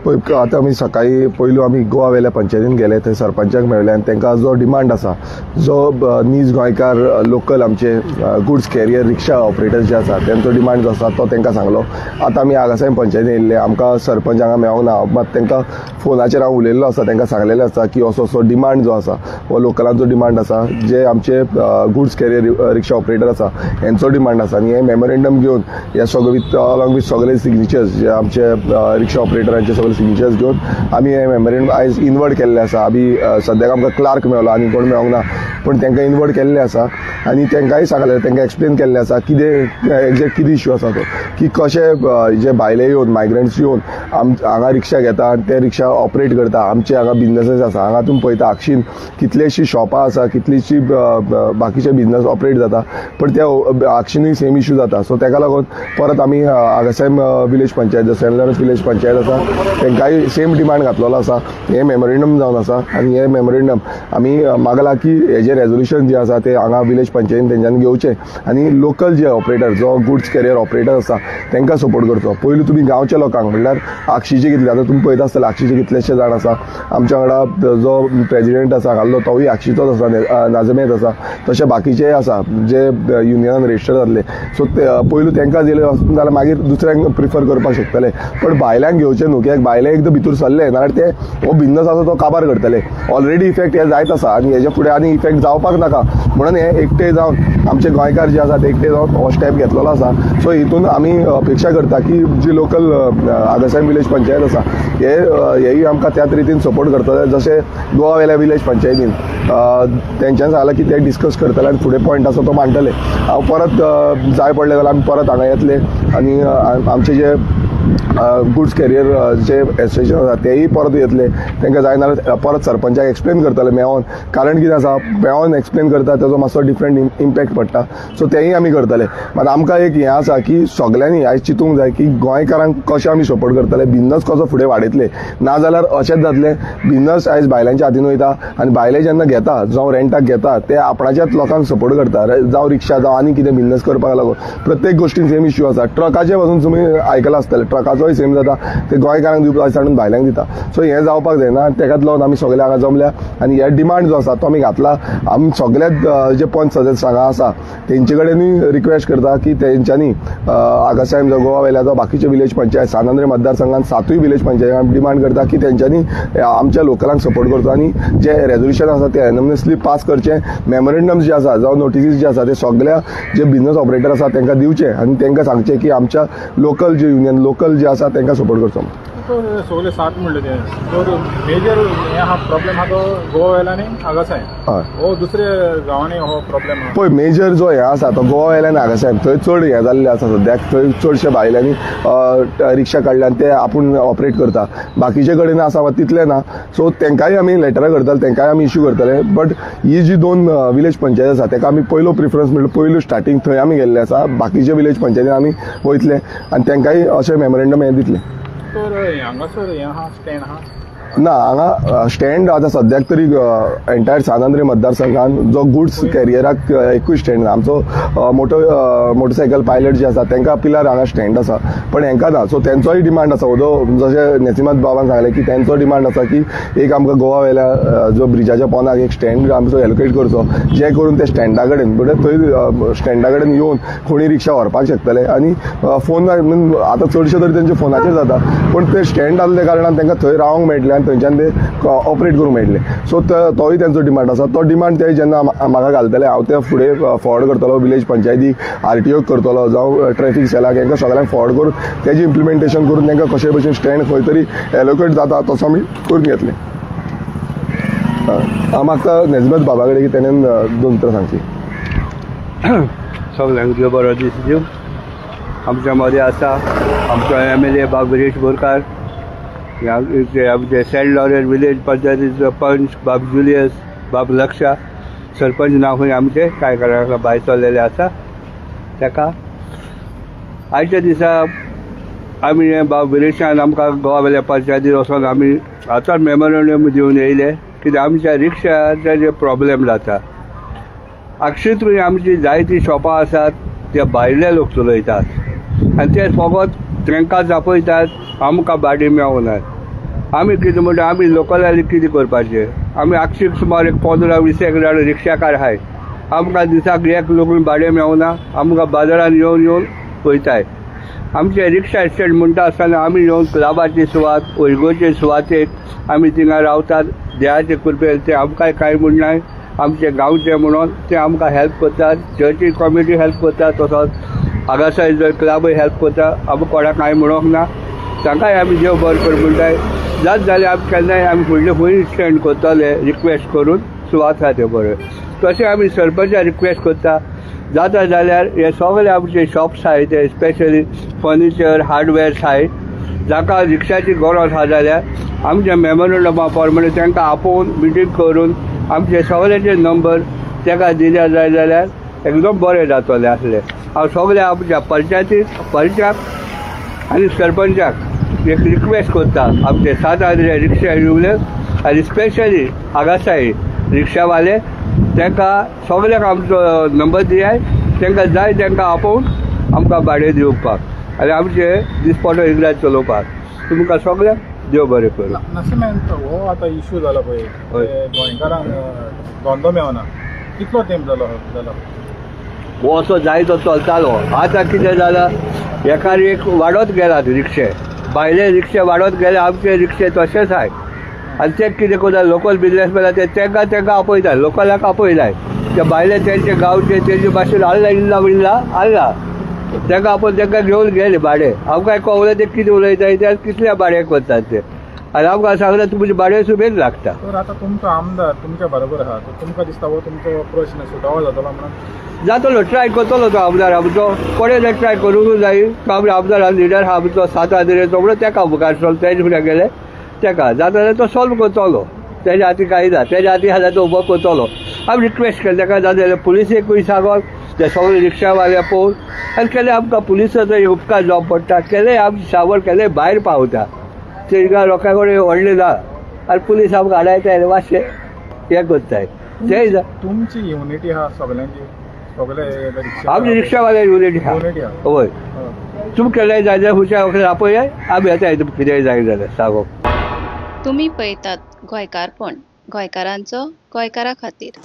पळय आतां आमी सकाळी पयलू आमी गोवा वेल्या पंचायतीन गेले, थंय सरपंचाक मेळ्ळे आनी तांकां जो डिमांड आसा, जो नीज गोंयकार लोकल आमचे गुड्स कॅरियर रिक्षा ऑपरेटर्स जे आसा तेंचो डिमांड जो आसा तो तांकां सांगलो. आतां आमी आगासायम पंचायतीन येयल्ले, आमकां सरपंच हांगा मेळोंक ना, मात तांकां फोनाचेर हांव उलयल्लो आसा, तांकां सांगलेलें आसा की असो असो डिमांड जो आसा हो लोकलांचो डिमांड आसा, जे आमचे गुड्स कॅरियर रिक्षा ऑपरेटर आसा हेंचो डिमांड आसा. आनी हे मेमोरेंडम घेवन हे सगळे विथ अलॉंग विथ सगळे सिग्नेचर्स जे आमचे रिक्षा ऑपरेटरांचे सगळे सिग्नेचर्स घेवन आमी हे मेमोरेंडम आयज इनवर्ड केल्ले आसा. आमी सद्याक आमकां क्लार्क मेळलो आनी कोण मेळोंक ना, पूण तांकां इनवर्ड केल्ले आसा आनी तांकांय सांगलें, तांकां एक्सप्लेन केल्लें आसा कितें एग्जॅक्ट कितें इश्यू आसा तो, की कशे जे भायले येवन मायग्रंट्स येवन हांगा रिक्षा घेता आनी ते रिक्षा ऑपरेट करता. आमचे हांगा बिजनसीस आसा, हांगा तुमी पळयता आक्षीन कितलेशी शॉपां आसा, कितलीशी बाकीचे बिजनस ऑपरेट जाता, पण त्या आक्षिनूय सेम इश्यू जाता. सो ताका लागून परत आमी Agassaim village panchayat, Saint Lawrence village panchayat आसा तांकांय सेम डिमांड घातलेलो आसा. हें मेमोरेंडम जावन आसा आनी हें मेमोरेंडम आमी मागला की हेजें रेजोल्युशन जें आसा तें हांगा विलेज पंचायतीन तेंच्यांनी घेवचें आनी लोकल जे ऑपरेटर जो गुड्स कॅरियर ऑपरेटर आसा तांकां सपोर्ट करचो. पयलू तुमी गांवच्या लोकांक म्हणल्यार आक्षीचे कितले आतां तुमी पळयता आसतले आक्षीचे कितलेशे जाण आसा, आमच्या वांगडा जो प्रेजिडेंट आसा घाल्लो तोवूय आक्षीचोच आसा, नाजमेत आसा, तशे बाकीचेय आसा जे युनियनान रजिस्टर जाल्ले. सो पयलू तांकां दिले वचून जाल्यार मागीर दुसऱ्यांक प्रिफर करपाक शकतले, पण भायल्यांक घेवचें न्हू, कित्याक भायले एकदां भितर सरले नाल्यार ते हो बिजनस आसा तो काबार करतले. ऑलरेडी इफेक्ट हे जायत आसा आनी हेजे फुडें आनी इफेक्ट जावपाक नाका म्हणून हे एकटे जावन आमचे गोंयकार जे आसा ते एकटे जावन हो स्टेप घेतलेलो आसा. सो हितून आमी अपेक्षा करता की जी लोकल आगासायम विलेज पंचायत आसा हे हेय आमकां त्याच रितीन सपोर्ट करतले, जशें गोवा वेल्या विलेज पंचायतीन तेंच्यांनी सांगलां की ते डिस्कस करतले आनी फुडें पॉयंट आसा तो मांडटले. हांव परत जाय पडलें जाल्यार आमी परत हांगा येतले आनी आमचे जे गुड्स कॅरियर जे एसोसिएशन आसा तेय परत येतले, तांकां जाय नाल्यार परत सरपंचाक एक्सप्लेन करतले मेळोन, कारण कितें आसा मेळोन एक्सप्लेन करता तेजो मातसो डिफरंट इम्पॅक्ट पडटा. सो तेय आमी करतले. मात आमकां एक हें आसा की सगल्यांनी आयज चिंतूंक जाय की गोंयकारांक कशें आमी सपोर्ट करतले, बिजनस कसो फुडें वाडयतले, नाजाल्यार अशेंच जातलें बिजनस आयज भायल्यांच्या हातीन वयता आनी भायले जेन्ना घेता जावं रेंटाक घेता ते आपणाच्याच लोकांक सपोर्ट करता, जावं रिक्षा जावं आनी कितें बिजनस करपाक लागून प्रत्येक गोश्टीन सेम इश्यू आसा. ट्रकाचे पासून तुमी आयकलां आसतलें, ट्रकाचोय सेम जाता, ते गोंयकारांक दिवपा हाडून भायल्यांक दिता. सो हें जावपाक जायना, तेकाच लागून आमी सगळे हांगा जमल्या आनी हे डिमांड जो आसा तो आमी घातला. आमी सगळे जे पंच सदस्य हांगा आसा तेंचे कडेनूय रिक्वेस्ट करता की तेंच्यांनी आगासायम जावं गोवा वेल्या जावं बाकीचे विलेज पंचायत सान आंद्रे मतदारसंघान 7 विलेज पंचायत आमी डिमांड करता की तेंच्यांनी आमच्या लोकलांक सपोर्ट करचो आनी जे रेजोल्युशन आसा ते एनमनियसली पास करचें, मेमोरेंडम जे आसा जावं नोटिसीस जे आसा ते सगळ्या जे बिजनस ऑपरेटर आसा तांकां दिवचे आनी तांकां सांगचें की आमच्या लोकल जे युनियन लोकल जे आसा तांकां सपोर्ट करचो. सगळे 7 म्हणले ते मेजर हे हा प्रॉब्लेम हा तो गोवा वेल्या आनी आगासायम, हो दुसरे गांवांनी हो प्रॉब्लेम आहा. पळय मेजर जो हे आसा तो गोवा वेल्या आनी आगासायम थंय चड हें जाल्लें आसा सद्याक, थंय चडशे भायल्यांनी रिक्षा काडल्या आनी ते आपूण ऑपरेट करता, बाकीचे कडेन आसा वा तितले ना. सो तांकांय आमी लेटरां करतले, तांकांय आमी इश्यू करतले, बट he जी 2 विलेज पंचायत आसा ताका आमी पयलो प्रिफरन्स म्हणल्यार पयलो स्टार्टींग थंय आमी गेल्ले आसा, बाकीचे विलेज पंचायतीन आमी वयतले आनी तांकांय अशें मेमोरेंडम हें दितलें. तर हांगासर हें आहा स्टँड आहा ना हांगा स्टँड आतां सद्याक तरी एंटायर सान आंद्रे मतदारसंघान जो गुड्स कॅरियराक एकूय स्टँड ना. आमचो मोटरसायकल पायलट जे आसा तांकां पिलार हांगा स्टँड आसा, पण हेंकां ना. सो तेंचोय डिमांड आसा, जो जशें नेसिमत बाबान सांगलें की तेंचो डिमांड आसा की एक आमकां गोवा वेल्या जो ब्रिजाच्या पोंदाक एक स्टँड आमचो एलोकेट करचो, जे करून ते स्टँडा कडेन म्हणजे थंय स्टँडा कडेन येवन कोणी रिक्षा व्हरपाक शकतले आनी फोन आतां चडशे तरी तेंचे फोनाचेर जाता, पूण ते स्टँड आसल्या कारणान तांकां थंय रावंक मेळटलें आनी थंयच्यान ते ऑपरेट करूंक मेळटलें. सो तोय तेंचो डिमांड आसा, तो डिमांड ते जेन्ना म्हाका घालतले हांव ते फुडें फॉरवर्ड करतलो, विलेज पंचायतीक आरटीओक करतलो जावं ट्रॅफिक सेलाक, हेंकां सगळ्यांक फॉरवर्ड करून तेजें इम्प्लिमेंटेशन करून तांकां कशें भशेन स्टँड खंय तरी एलोकेट जाता तसो आमी करून घेतले. हांव मागता नेजमत बाबा कडेन की तेणेन 2 उतरां सांगची. सगळ्यांक देव बरो दीस दिवं. आमच्या मदें आसा आमचो MLA बाब विरेश बोरकार, आमचे सेंट लॉरेन्स विलेज पंचायतीचो पंच बाब जुलियस, बाब लक्षा, सरपंच नांव खंय आमचे कांय कारणाक भायर चल्लेले आसा. ताका आयच्या दिसा आमी बाब विरेशान आमकां गोवा वेल्या पंचायतीर वचोन आमी आतां मेमोरेंडम दिवन येयले कित्याक आमच्या रिक्षाचे जे प्रॉब्लेम जाता आक्षींतूय आमची जायतीं शॉपां आसात ते भायले लोक चलयतात आनी ते फकत तांकांच आपयतात, आमकां भाडी मेळनात. आमी कितें म्हणटा आमी लोकलांनी कितें करपाचें. आमी आक्षीक सुमार एक 15-20 जाण रिक्षाकार आहाय. आमकां दिसाक एक लोकून भाडें मेवना. आमकां बाजारान येवन येवन वयताय. आमचे रिक्षा स्टँड म्हणटा आसतना आमी येवन क्लबाची सुवात ओयगोचे सुवातेक आमी थिंगा रावतात. देवाचे कृपेन ते आमकांय कांय म्हणनाय. आमचे गांवचे म्हणून ते आमकां हेल्प करतात. चर्ची कॉमिटी हेल्प करता, तसोच आगासाय क्लबूय हेल्प करता. आमकां कोणाक कांय म्हणूंक ना. तांकांय आमी देव बरें कर म्हणटाय. जात जाल्यार आमी केन्नाय आमी फुडले खंय स्टँड करतले रिक्वेस्ट करून सुवात आहा ते बरें. तशें आमी सरपंचाक रिक्वेस्ट करता जाता जाल्यार हे सगळे आमचे शॉप्स आहाय ते स्पेशली फर्निचर हार्डवेअर्स आहाय जाका रिक्षाची गरज आहा जाल्यार आमच्या मेमोरंडमा प्रमाणे तांकां आपोवन मिटींग करून आमचे सगळ्यांचे नंबर ताका दिले जाय जाल्यार एकदम बरें जातलें आसलें. हांव सगळ्या आमच्या पंचायतीक पंचाक आनी सरपंचाक एक रिक्वेस्ट करता आमचे 7 रिक्षा येवले आनी स्पेशली आगासाई रिक्षावाले तांकां सगळ्यांक आमचो नंबर दियाय. तांकां जाय तांकां आपोवन आमकां भाडें दिवपाक आनी आमचे दिसपटो इगराज चलोवपाक. तुमकां सगळ्यांक देव बरें करूं. नासिमेंत हो आतां इशू जाला पळय गोंयकारांक धंदो मेळना कितलो तेंप जालो जाला हो असो जायतो चलतालो. आतां कितें जालां एकार एक वाडत गेलात रिक्षे, भायले रिक्षे वाडत गेले, आमचे रिक्षे तशेच आहाय. आनी ते कितें करता लोकल बिजनेसमॅन ते तांकां तांकां आपयतात, लोकलाक आपयनाय. ते भायले तेंचे गांवचे तेंचे भाशेन हाडला इल्ला बिल्ला हाडला तांकां आपोवन तांकां घेवन गेले भाडें. आमकां कळलें ते कितें उलयताय ते कितल्या भाडें करतात ते आनी आमकां सांगलें तुमचें भाडें सुबेज लागता. तर आतां तुमचो आमदार तुमच्या बरोबर आहा तर तुमकां दिसता हो तुमचो प्रश्न सुटावो जातलो म्हणून? जातलो, ट्राय करतलो तो आमदार आमचो. कोणें ट्राय करूंक जाय. तो आमचो आमदार लिडर आहा आमचो 7 आंद्रेचो म्हणून ताका मुखार सोल्व तेजे फुडें गेले ताका जाता जाल्यार तो सॉल्व करतलो. तेज्या हाती कांय ना, तेज्या हाती आहा तो उबो करतलो. आमी रिक्वेस्ट केली ताका जाता जाल्यार पुलिसेकूय सांगोन ते सगळे रिक्षावाले पळोवन आनी केन्ना आमकां पुलिसाचो एक उपकार जावंक पडटा. केन्नाय आमची सावर केन्नाय भायर पावता थंय लोकां कडेन व्हडलें ना आनी पुलीस आमकां आडायताय मातशें हें करताय. तेय तुमची युनिटी आहा सगळ्यांची, सगळे आमची रिक्षावाले युनिटी आहा. हय, तुमकां केन्नाय जाय जाल्यार खुबश्या वखद आपयाय आमी येताय तुमकां कितेंय जाय जाल्यार सांगोंक. तुमी पळयतात गोंयकारपण, गोंयकारांचो गोंयकारा खातीर.